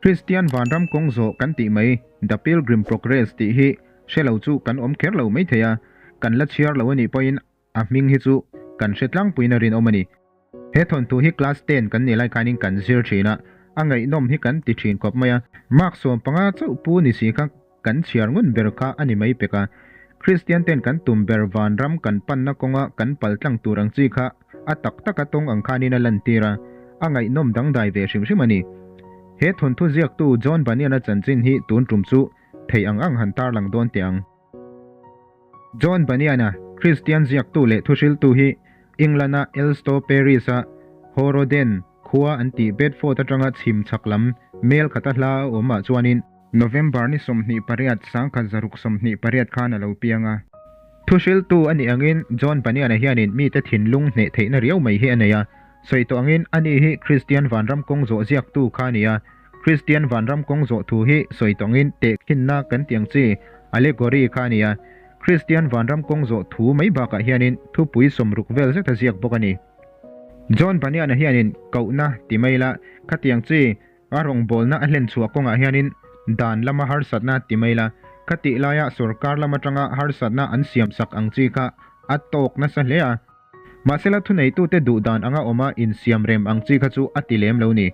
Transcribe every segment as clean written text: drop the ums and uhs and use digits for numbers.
Kristian vanram kawng zawh kan tih mai, The Pilgrim Progress tih hi hre lo chu kan awm kher lo maithei a, kan la chhiar lo a nih pawhin a hming hi chu kan hre tlangpuiin a rinawm a ni. He thawnthu hi class ten kan nih lai khanin kan zir thin a, a ngaihnawm hi kan ti thin khawp mai a. Mark 15 chauh pu ni si kha kan chhiar ngun ber kha a ni mai pek a. Kristian ten kan tum ber vanram kan panna kawnga kan pal tlang tur ang chi kha a tak taka tawng ang khanin a lantir a, a ngaihnawm dangdai ve hrim hrim a ni. He thawnthu ziaktu John Bunyan-a chanchin hi tun tum chu theih ang ang han tarlang dawn teh ang. John Bunyan-a Kristian ziaktu leh thuhriltu hi England-a Elstow Parish-a Horoden khua an tih Bedford atanga chhim chhak lam mel khata hla a awm ah chuanin November ni 28, 1628 khan a lo piang a. Thuhriltu a nih angin John Bunyan-a hianin mite thinlung hneh theihna riau mai hi a nei a. Sawi tawh angin ani hi Kristian vanram kawng zawh ziaktu kha a ni a. Kristian vanram kawng zawh thu hi sawi tawh angin tehkhinna kan tih ang chi, allegory, kha a ni a. Kristian vanram kawng zawh thu mai bakah hianin thupui 60 vel zet a ziak bawk a ni. John Bunyan-a hianin kohna ti mai la, khatiang chi a rawngbawlna a hlen chhuah kawngah hianin dan lama harsatna ti mai la, khatih laia sorkar lam atanga harsatna an siamsak ang chi kha a tawk nasa hle a. Mahsela thuneitute duh dan anga awma insiam rem ang chi kha chu a ti lem lo ni.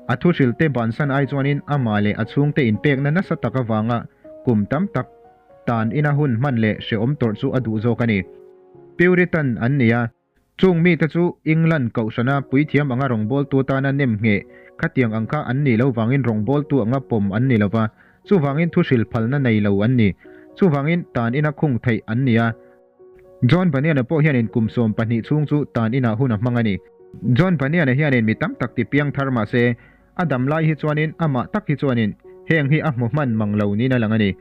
A thuhrilte bansan ai chuanin amah leh a chhungte inpekna nasa tak avanga kum tam tak tan ina hun hman leh hrehawm tawrh chu a duh zawk a ni. Puritan an ni a, chung mite chu England kohhrana puithiam anga rawngbawltu tana nem ngheh khatiang ang kha an nih lo vangin rawngbawltu anga pawm an ni lo va, chuvangin thuhril phalna nei lo an ni. Chuvangin tan ina khung theih an ni a. John Bunyan-a pawh hianin kum 12 chhung chu tan inah hun a hmang a ni. John Bunyan-a hianin mi tam tak ti piang thar mah se, a dam lai hi chuanin amah tak hi chuanin heng hi a hmu hman mang lo niin a lang a ni.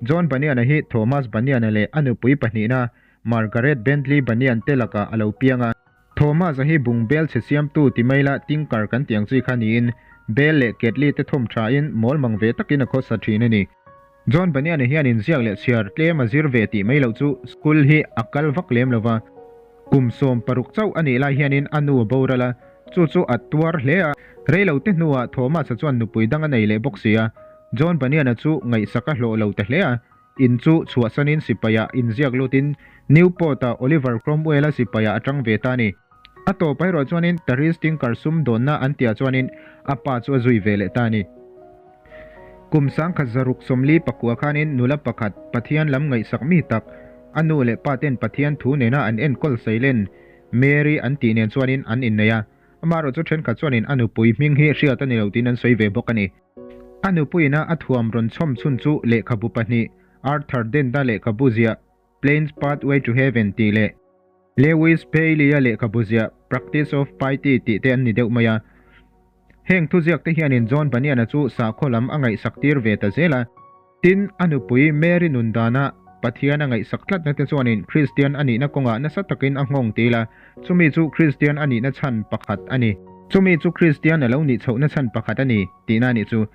John Bunyan-a hi Thomas Bunyan-a leh a nupui pahnihna Margaret Bentley Bunyan te lakah a lo piang a. Thomas-a hi bung bel chhe siamtu ti mai la tinker kan tih ang chi kha niin bel leh ketli te thawm thain mawl mang ve takin a khawsa thin a ni. John Bunyan-a hian inziak leh chhiar tlem a zir ve tih mai loh chu school hi a kal vak lem lo va. Kum 16 chauh a nih lai hianin a nu a boral a, chu chu a tuar hle a. Rei lo te hnuah Thomas-a chuan nupui dang a nei leh bawk si a. John Bunyan-a chu ngaihsak a hlawh lo ta hle a. In chu chhuahsanin sipaiah inziak lutin Newport-a Oliver Cromwell-a sipaiah a tang ve ta a ni. A tawp erawh chuanin Therese Tinker sum dawnna an tihah chuanin a pa chu a zui ve leh ta a ni. Kum 1649 khanin nula pakhat Pathian lam ngaihsak mi tak, a nu leh pa ten Pathian thu nena an enkawl seilen Mary an tih nen chuanin an innei a. Amaherawh chu thenkhat chuanin a nupui hming hi hriat a ni lo tiin an sawi ve bawk a ni. A nupuiina a thuam rawn chhawm chhun chu lehkhabu pahnih, Arthur Dent-a lehkhabu ziah Plains Pathway to Heaven tih leh Lewis Paley-a lehkhabu ziah Practice of Piety tih te an ni deuh mai a. Heng thuziak te hianin John Bunyan-a chu sakhaw lam a ngaihsak tir ve ta zel a. Tin, a nupui Mary nun dana Pathian a ngaihsak tlatna te chuanin Kristian a nihna kawngah nasa takin a nghawng til a, chumi chu Kristian a nihna chhan pakhat a ni. Chumi chu Kristian a lo nih chhohna chhan pakhat a ni tihna a nih chu.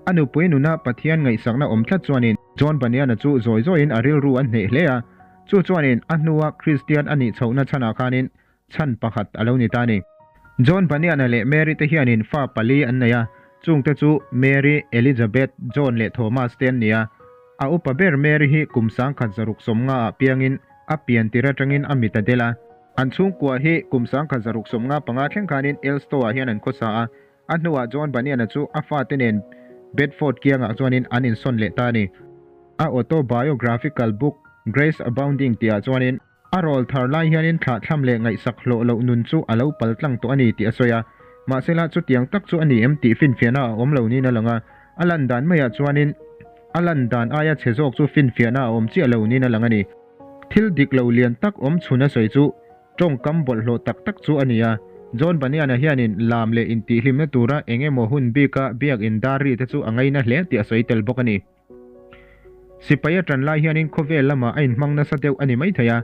A nupui nuna Pathian ngaihsakna awm tlat chuanin John Bunyan-a chu zawi zawiin a rilru a hneh hle a, chu chuanin a hnua Kristian a nih chhohna chhanah khanin chhan pakhat a lo ni ta a ni. John Bunyan-a leh Mary te hianin fa pali an nei a, chungte chu Mary, Elizabeth, John leh Thomas te an ni a. A upa ber Mary hi kum 1690 ah piangin a pian tir atangin a mit a del a. An chhungkua hi kum 1695 thleng khanin Elstow-ah hian an khawsa a, a hnuah John Bunyan-a chu a fate nen Bedford kiangah chuanin an insawn leh ta a ni. A autobiographical book Grace Abounding tihah chuanin A rawl thar lai hianin thlahthlam leh ngaihsak hlawh loh nun chu a lo pal tlang tawh a ni tih a sawi a. Mahsela chutiang tak chu a ni em tih finfiahna a awm lo niin a lang a. A lan dan maiah chuanin a lan dan aia chhe zawk chu finfiahna a awm chiah lo niin a lang a ni. Thil dik lo lian tak awm chhun a sawi chu tawngkam bawlhhlawh tak tak chu a ni a. John Bunyan-a hianin lam leh intihhlimna tura eng emaw hun bika biak indar ri te chu a ngaina hle tih a sawi tel bawk a ni. Sipai a tan lai hianin khawvel lamah a inhmang nasa deuh a ni maithei a,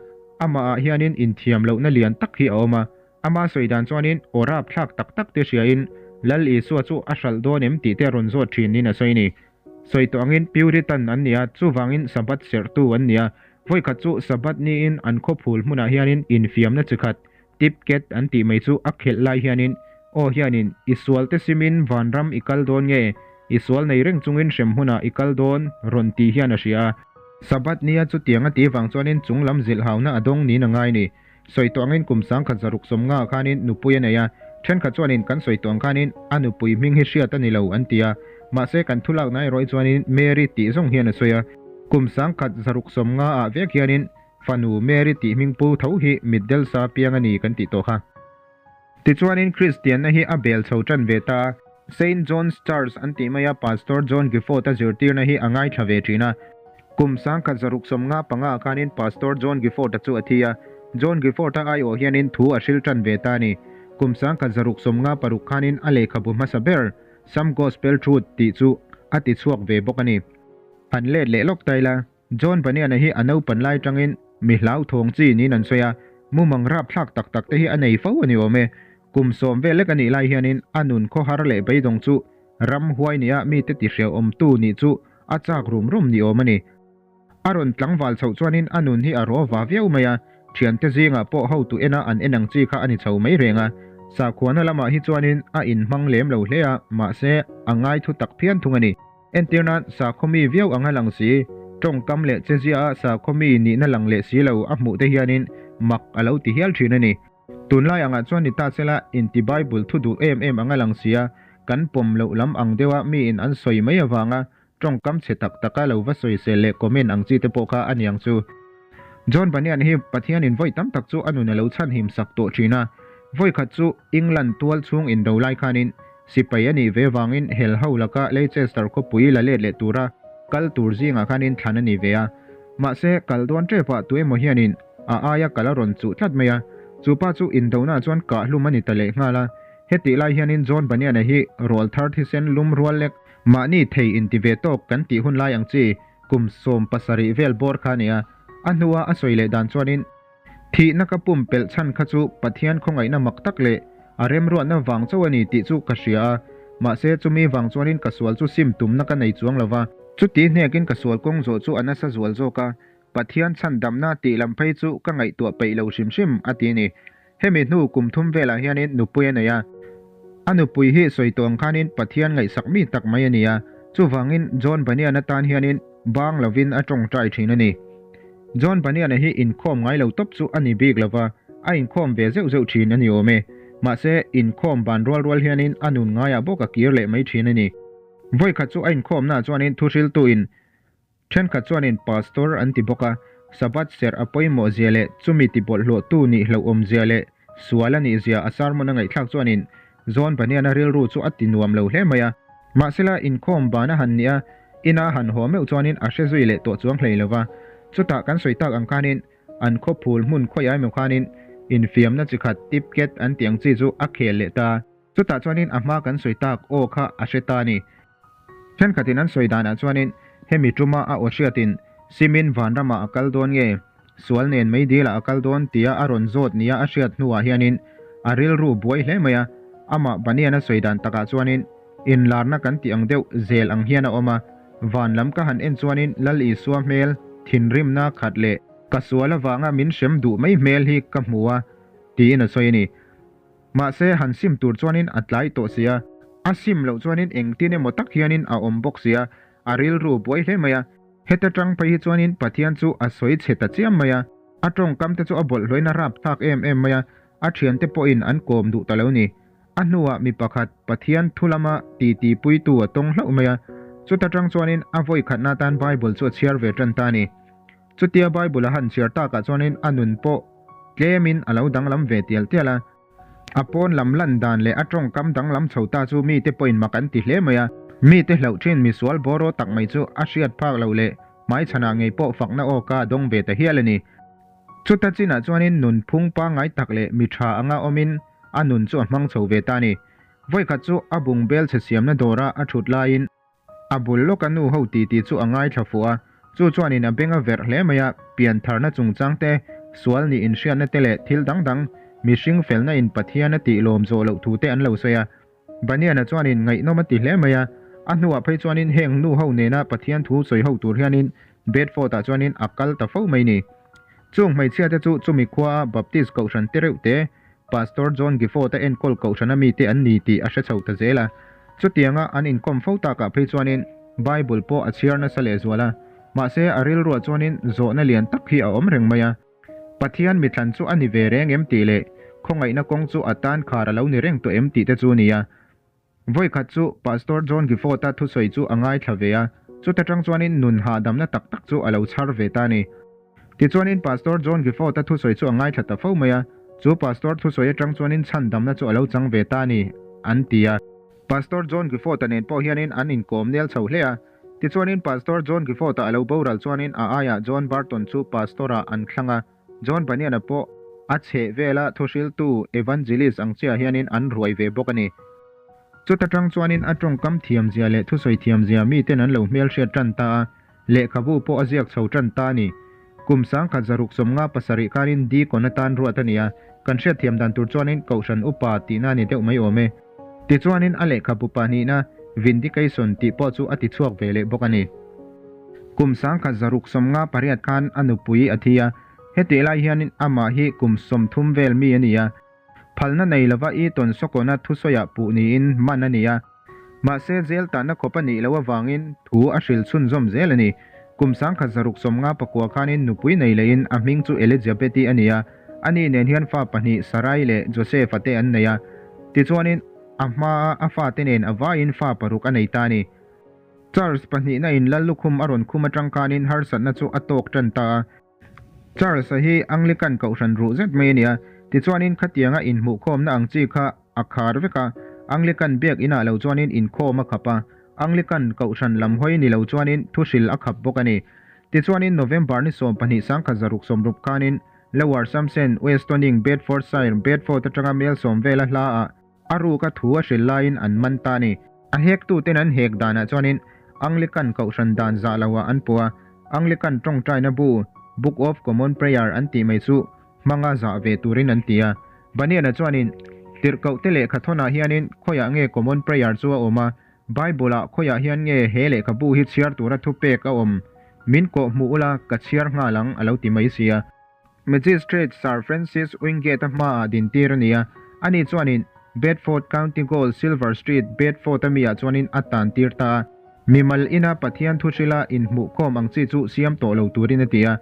amahah hianin inthiam lohna lian tak hi a awm a. Ama sawi dan chuanin aw rap thlak tak tak te hriain Lal Isua chu a hralh dawn em tih te a rawn zawt thin niin a sawi a ni. Sawi tawh angin Puritan an ni a, chuvangin Sabbath serhtu an ni a. Vawikhat chu Sabbath niin an khawphul hmunah hianin infiamna chi khat, Tipket an tih mai chu a khelh lai hianin aw hianin i sualte simin vanram i kal dawn nge? I sual nei reng chungin hrem hunah i kal dawn rawn tih hian a hria a. Sabbath nia chutiang a tih vang chuanin chung lam zilhhauna a dawng niin a ngai ni. Sawi tawh angin kum 1650 ah khanin nupui a nei a, thenkhat chuanin kan sawi tawh ang khanin a nupui hming hi hriat a ni lo an ti a, mahse kan thulakna erawh hi chuanin Mary tih zawng hian a sawi a. Kum 1650 ah vek hianin fanu Mary tih hming pu tho hi mitdel sa piang a ni kan tih tawh kha. Tichuanin Kristianna hi a bel chho tan ve ta a, Saint John's Church an tih maia Pastor John Gifford-a zirtirna hi a ngaithla ve thin a. Kum 1655 khanin Pastor John Gifford-a chu a thi a, John Gifford-a aiawh hianin thu a hril tan ve ta a ni. Kum 1656 khanin a lehkhabu hmasa ber, Some Gospel Truth tih chu a ti chhuak ve bawk a ni. Han let leh lawk ta ila. John Bunyan-a hi a naupan lai tangin mi hlauthawng chi niin an sawi a, mumang rapthlak tak tak te hi a nei fo a ni awm e. Kum sawm vel lek a nih lai hianin a nun khawhar leh beidawng chu ramhuai nia mite ti hrehawmtu nih chu a chak rum rum ni awm a ni. A rawn tlangval chhoh chuanin a nun hi a raw va viau mai a, thiante zingah pawh hotu ena an en ang chi kha a ni chho mai reng a. Sakhuana lamah hi chuanin a inhmang lem lo hle a, mahse a ngai thu tak phian thung a ni. Entir nan, sakhaw mi viau anga lang si, tawngkam leh chezia a sakhaw mi nihna lang leh si lo a hmuh te hianin mak a lo ti hial thin a ni. Tunlai angah chuan ni ta sela inti Bible thu duh em em anga lang si a, kan pawm loh lam ang deuha miin an sawi mai avanga tawngkam chhe tak taka lo va sawisel leh comment ang chi te pawh kha a niang chu. John Bunyan hi Pathianin vawi tam tak chu a nun a lo chhanhim sak tawh thin a, vawi khat chu England tual chhung indo lai khanin sipai a nih ve vangin hel ho laka Leicester khawpui la let leh tura kal tur zingah khanin thlan a ni ve a. Mahse, kal dawn tepah tuemaw hianin a aia kal a rawn chuh tlat mai a, chu pa chu indonaah chuan kahhlum a ni ta leh nghal a. Hetih lai hianin John Bunyan-a hi rawlthar thisen lum rual lek mahni thei inti ve tawk kan tih hun lai ang chi Kum 17 vel bawr kha a ni a, a hnua a sawi leh dan chuanin, Thihna ka pumpelh chhan kha chu Pathian khawngaihna mak tak leh a remruatna vang chauh a ni tih chu ka hria a, mahse chumi vang chuanin ka sual chu sim tumna ka nei chuang lo va. Chuti hnekin ka sual kawng zawh chu a nasa zual zawk a, Pathian chhan damna tih lam phei chu ka ngaihtuah peih lo hrim hrim, a ti a ni. Hemi hnu kum thum velah hianin nupui a nei a. A nupui hi sawi tawh ang khanin Pathian ngaihsak mi tak mai a ni a, chuvangin John Bunyan atan hianin bang lovin a tawngtai thin a ni. John Bunyan-a hi inkhawm ngai lo tawp chu a ni bik lova, a inkhawm ve zeuh zeuh thin a ni awm e. Mahse, inkhawm ban rual rual hianin a nun ngaiah bawk a kir leh mai thin a ni. Vawikhat chu a inkhawmnaah chuanin thuhriltuin Thenkhat chuanin Pastor an ti bawk a, Sabbath serh a pawimawh zia leh chumi ti bawlhhlawhtu nih hlauhawm zia leh sual a nih zia a sermon a ngaihthlak chuanin John Bunyan-a rilru chu a ti nuam lo hle mai a. Mahsela inkhawm ban a han nih a, ina han haw meuh chuanin a hre zui leh tawh chuang hlei lo va. Chutah kan sawi tak ang khanin an khawphul hmun khawiah emaw khanin infiamna chi khat tipket an tih ang chi chu a khel leh ta. Chutah chuanin a hma kan sawi tak aw kha a hre ta a ni. Thenkhatin an sawi danah chuanin hemi tuma a aw hriatin Simin vanramah a kal dawn nge, sual nen meidilah a kal dawn tia a rawn zawt nia a hriat hnuah hianin a rilru buai hle mai a, amah Bunyan a sawi dan takah chuanin inlarna kan tih ang deuh zel ang hian a awm a, van lam ka han en chuanin Lal Isua hmel thinrimna khat leh ka sual avanga min hrem duh mai hmel hi ka hmu a tiin a sawi a ni. Mahse, han sim tur chuanin a tlai tawh si a, a sim loh chuanin engtin emaw tak hianin a awm bawk si a, a rilru buai hle mai a. Heta tang phei hi chuanin Pathian chu a sawi chhe ta chiam mai a, a tawngkam te chu a bawlhhlawin a rap thlak em em mai a, a thiante pawhin an kawm duh ta lo ni. A hnuah mi pakhat Pathian thu lama titi puitu a tawng hlauh mai a, chuta tang chuanin a vawi khatna atan Bible chu a chhiar ve tan ta a ni. Chutia Bible a han chhiar takah chuanin a nun pawh tlemin a lo danglam ve tial tial a. A pawn lam lan dan leh a tawngkam danglam chho ta chu mite pawhin mak an ti hle mai a. Mite hlauh thin misual bawraw tak mai chu a hriat phak loh leh hmaichhanah ngei pawh fakna aw ka dawng ve ta hial a ni. Chuta chinah chuanin nunphung pangngai tak leh mi tha anga awmin a nun chu a hmang chho ve ta a ni. Vawikhat chu a bungbel chhe siamna dawra a thut laiin, A bul lawka nu ho titi chu a ngaithla fuh a, chu chuanin a beng a verh hle mai a, piantharna chungchang te, sual nih inhriatna te leh thil dang dang, mihring felna in Pathian a tih lawm zawh loh thu te an lo sawi a. Baniana chuanin ngaihnawm a ti hle mai a, a hnuah phei chuanin heng nu ho nena Pathian thu sawi ho tur hianin Bedford ah chuanin a kal ta fo mai ni. Chung hmeichhia te chu chumi khua a Baptist kohhran te reuh te, Pastor John Gifford a enkawl kohhrana mite an ni tih a hre chho ta zel a. Chutianga an inkawm fo takah phei chuanin Bible pawh a chhiar nasa lehzual a, mahse a rilruah chuanin zawhna lian tak hi a awm reng mai a. Pathian mithlan chu a ni ve reng em tih leh khawngaihna kawng chu a tan khar a lo ni reng tawh em tih te chu a ni a. Vawikhat chu Pastor John Gifford-a thusawi chu a ngaithla ve a, chuta tang chuanin nun hahdamna tak tak chu a lo chhar ve ta a ni. Tichuanin Pastor John Gifford-a thusawi chu a ngaithla ta fo mai a, chu Pastor thusawi atang chuanin chhandamna chu a lo chang ve ta a ni, an ti a. Pastor John Gifford-a nen pawh hianin an inkawm nel chho hle a, tichuanin Pastor John Gifford-a a lo boral chuanin a aiah John Barton chu Pastor-ah an thlang a. John Bunyan-a pawh a chheh vela thuhriltu evangelist ang chiah hianin an ruai ve bawk a ni. Chuta tang chuanin a tawngkam thiamzia leh thusawi thiamzia miten an lo hmelhriat tan ta a, lehkhabu pawh a ziak chho tan ta a ni. Kum 1757 khanin deacon atan ruat a ni a, kan hriatthiam dan tur chuanin Kohhran Upa tihna a ni deuh mai awm e. Tichuanin a lehkhabu pahnihna Vindication tih pawh chu a tichhuak ve leh bawk a ni. Kum 1658 khan a nupui a thi a, hetih lai hianin amah hi kum 30 vel mi a ni a. Phalna nei lova Eton Sokona thusawiah puh niin man a ni a. Mahse jail tahna khawp a nih loh avangin thu a hril chhunzawm zel a ni. Kum 1659 khanin nupui nei lehin a hming chu Elizabeth-i a ni a, ani nen hian fa pahnih Sarai leh Joseph-a te an nei a. Tichuanin a hmaa a fate nen a vaiin fa paruk a nei ta a ni. Charles pahnihna in Lal lukhum a rawn khum atang khanin harsatna chu a tawk tan ta a. Charles-a hi Anglican kohhran ruh zet mai a ni a, tichuanin khatianga inhmuhkhawmna ang chi kha a khar vek a, Anglican biak inah lo chuanin inkhawm a khap a, Anglican kohhran lam hawi ni lo chuanin thuhril a khap bawk a ni. Tichuanin November ni 12 1660 khanin Lower Samsen, Westoning, Bedfordshire, Bedford atanga mel sawm vela hlaah A ruka thu a hril laiin an man ta a ni. A hektuten an hek danah chuanin Anglican kohhran dan zah loah an puh a, Anglican tawngtaina bu, Book of Common Prayer an tih mai chu hmanga zah ve turin an ti a. Bunyan-a chuanin, Tirhkohte lehkha thawnah hianin khawiah nge Common Prayer chu a awm a, Bible-ah khawiah hian nge he lehkhabu hi chhiar tura thupek a awm? Min kawh hmuh ula, ka chhiar nghal ang, a lo ti mai si a. Magistrate Sir Francis Wingate-a hmaah dintir a ni a, ani chuanin Bedford County Gaol Silver Street, Bedford-a miah chuanin a tantir ta a. Mimal ina Pathian thuhrila inhmuhkhawm ang chi chu siam tawh lo turin a ti a.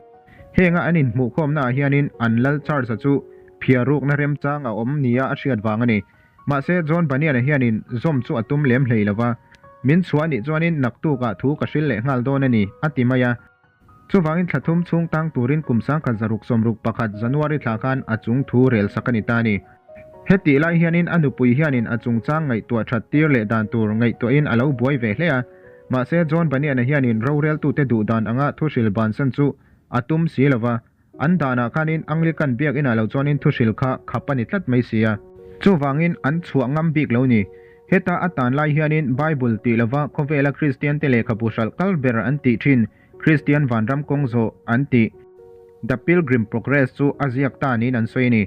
Henga an inhmuhkhawmnaah hianin an lal Charles-a chu phiarukna remchang a awm nia a hriat vang a ni. Mahse, John Bunyan-a hianin zawm chu a tum lem hlei lo va, Min chhuah nih chuanin naktukah thu ka hril leh nghal dawn a ni, a ti mai a. Chuvangin thla thum chhung tang turin kum 1661 January thla khan a chung thu rel sak a ni ta a ni. Hetih lai hianin a nupui hianin a chungchang ngaihtuah that tir leh dan tur ngaihtuahin a lo buai ve hle a. Mahse John Bunyan-a hianin roreltute duh dan anga thuhril bansan chu a tum si lova, An danah khanin Anglican biak inah lo chuanin thuhril kha khap a ni tlat mai si a. Chuvangin an chhuah ngam bik lo ni. Heta a tan lai hianin Bible tih lova khawvela Kristiante lehkhabu hralh kal ber an tih thin Kristian Vanram kawng zawh an tih The Pilgrim Progress chu a ziak ta niin an sawi a ni.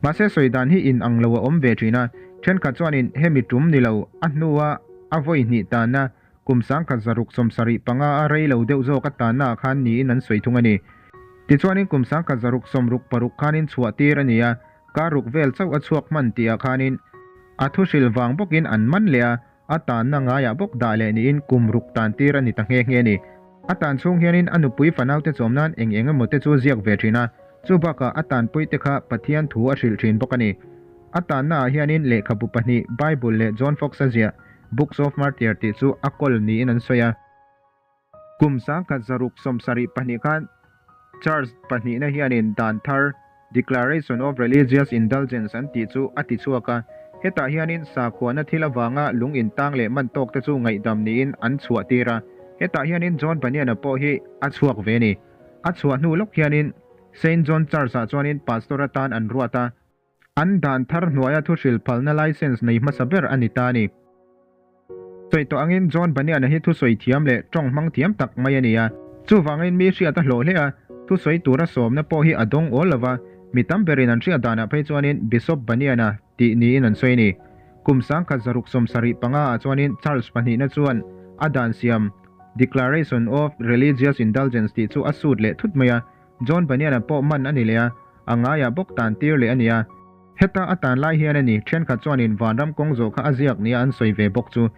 Mahse sawi dan hi in ang lo a awm ve thin a, thenkhat chuanin hemi tum ni lo a hnua a vawi hnih tanna Kum 1675 a rei lo deuh zawk a tanna ah khan niin an sawi thung a ni. Tichuanin kum 1666 khanin chhuah tir a ni a, kar ruk vel chauh a chhuak hman tih ah khanin a thu hril vang bawkin an man leh a, a tanna ngaiah bawk dah leh niin kum ruk tan tir a ni ta nghe nghe a ni. A tan chhung hianin a nupui fanaute chawm nan eng eng emaw te chu ziak ve thin a, chu bakah a tanpui te kha Pathian thu a hrilh thin bawk a ni. A tanna ah hianin lehkhabu pahnih Bible leh John Fox-a ziah Books of Martyr tih chu a kawl niin an sawi a. Kum 1672 khan Charles pahnihna hianin dan thar Declaration of Religious Indulgence an tih chu a ti chhuak a. Hetah hianin sakhuana thil avanga lung intang leh man tawk te chu ngaihdam niin an chhuah tir a. Hetah hianin John Bunyan-a pawh hi a chhuak ve a ni. A chhuah hnu lawk hianin Saint John Church-ah chuanin pastor atan an ruat a. An dan thar hnuaia thuhril phalna license nei hmasa ber a ni ta a ni. Sawi tawh angin John Bunyan-a hi thusawi thiam leh tawng hmang thiam tak mai a ni a. Chuvangin mi hriat a hlawh hle a, thusawi tura sawmna pawh hi a dawng awl lo va, mi tam berin an hriat danah phei chuanin Bishop Bunyan-a tih niin an sawi a ni. Kum 1675 ah chuanin Charles pahnihna chuan a dan siam Declaration of Religious Indulgence tih chu a sut leh thut mai a, John Bunyan-a pawh man a ni leh a, a ngaiah bawk tan tir leh a ni a. Heta a tan lai hian a ni, thenkhat chuanin vanram kawng zawh kha a ziak nia an sawi ve bawk chu.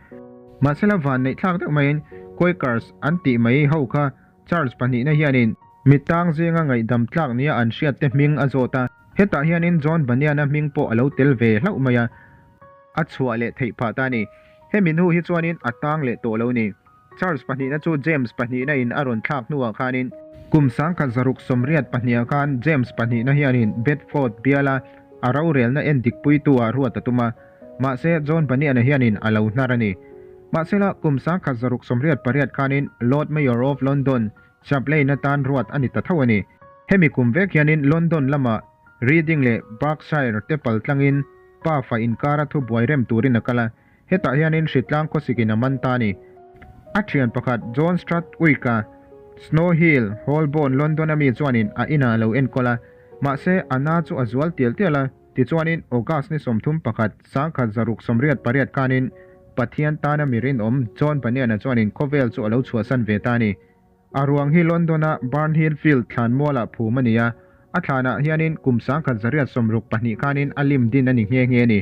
Mahsela vanneih thlak deuh maiin Quakers an tih mai ho kha Charles pahnihna hianin mi tang zinga ngaihdam tlak nia an hriatte hming a zawt a, hetah hianin John Bunyan-a hming pawh a lo tel ve hlauh mai a, a chhuah leh theih phah ta a ni. Hemi hnu hi chuanin a tang leh tawh lo ni. Charles pahnihna chu James pahnihna in a rawn thlak hnuah khanin kum 1882 ah khan James pahnihna hianin Bedford biala a rorelna en dikpuitu ah ruat a tum a, mahse John Bunyan-a hianin a lo hnar a ni. Mahsela kum 1688 khanin Lord Mayor of London Chaplain atan ruat a ni ta tho a ni. Hemi kum vek hianin London lamah Reading leh Berkshire te paltlangin pafa inkara thubuai rem turin a kal a, Hetah hianin hritlang khawsikin a man ta a ni. A thian pakhat John Stratwick-a Snow Hill, Holborn, London-a mi chuanin a inah a lo enkawl a. Mahse, a na chu a zual tial tial a, tichuanin August ni 31, 1688 khanin Pathian tana mi rinawm John Bunyan-a chuanin khawvel chu a lo chhuahsan ve ta a ni. A ruang hi London-a Barnhill Field thlanmualah phum a ni a, a thlanah hianin kum 1962 khanin a lim din a ni nghe nghe a ni.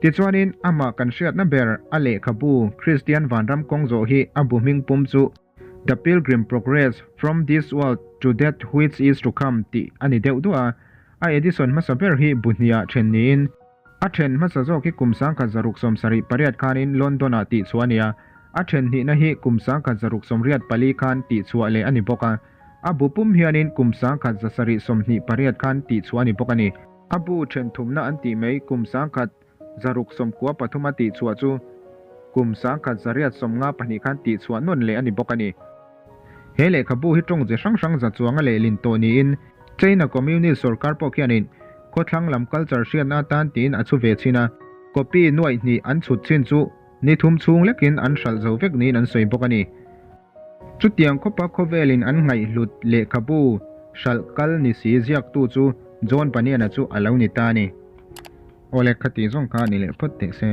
Tichuanin, amah kan hriatna ber a lehkhabu Kristian Vanram kawng zawh hi a bu hming pum chu The Pilgrim Progress, From This World to That Which Is to Come tih a ni deuh duah a, a edition hmasa ber hi bu hniah then niin, A then hmasa zawk hi kum 1678 khanin London-ah tihchhuah a ni a, a then hnihna hi kum 1684 khan tihchhuah leh a ni bawk a. A bu pum hianin kum 1728 khan tihchhuah a ni bawk a ni. A bu then thumna an tih mai kum 1693 a tihchhuah chu kum 1852 khan tihchhuah nawn leh a ni bawk a ni. He lehkhabu hi tawng ze hrang hrang za chuanga lehlin tawh niin China Communist sorkar pawh khianin khawthlang lam culture hriatna atan tiin a chhu ve chhin a, copy nuaih hnih an chhut chin chu ni thum chhung lekin an hralh zo vek niin an sawi bawk a ni. Chutiang khawpa khawvelin an ngaihhlut lehkhabu hralh kal ni si ziaktu chu John Bunyan-a chu a lo ni ta a ni. Aw le, khati zawng kha ni leh phawt teh se.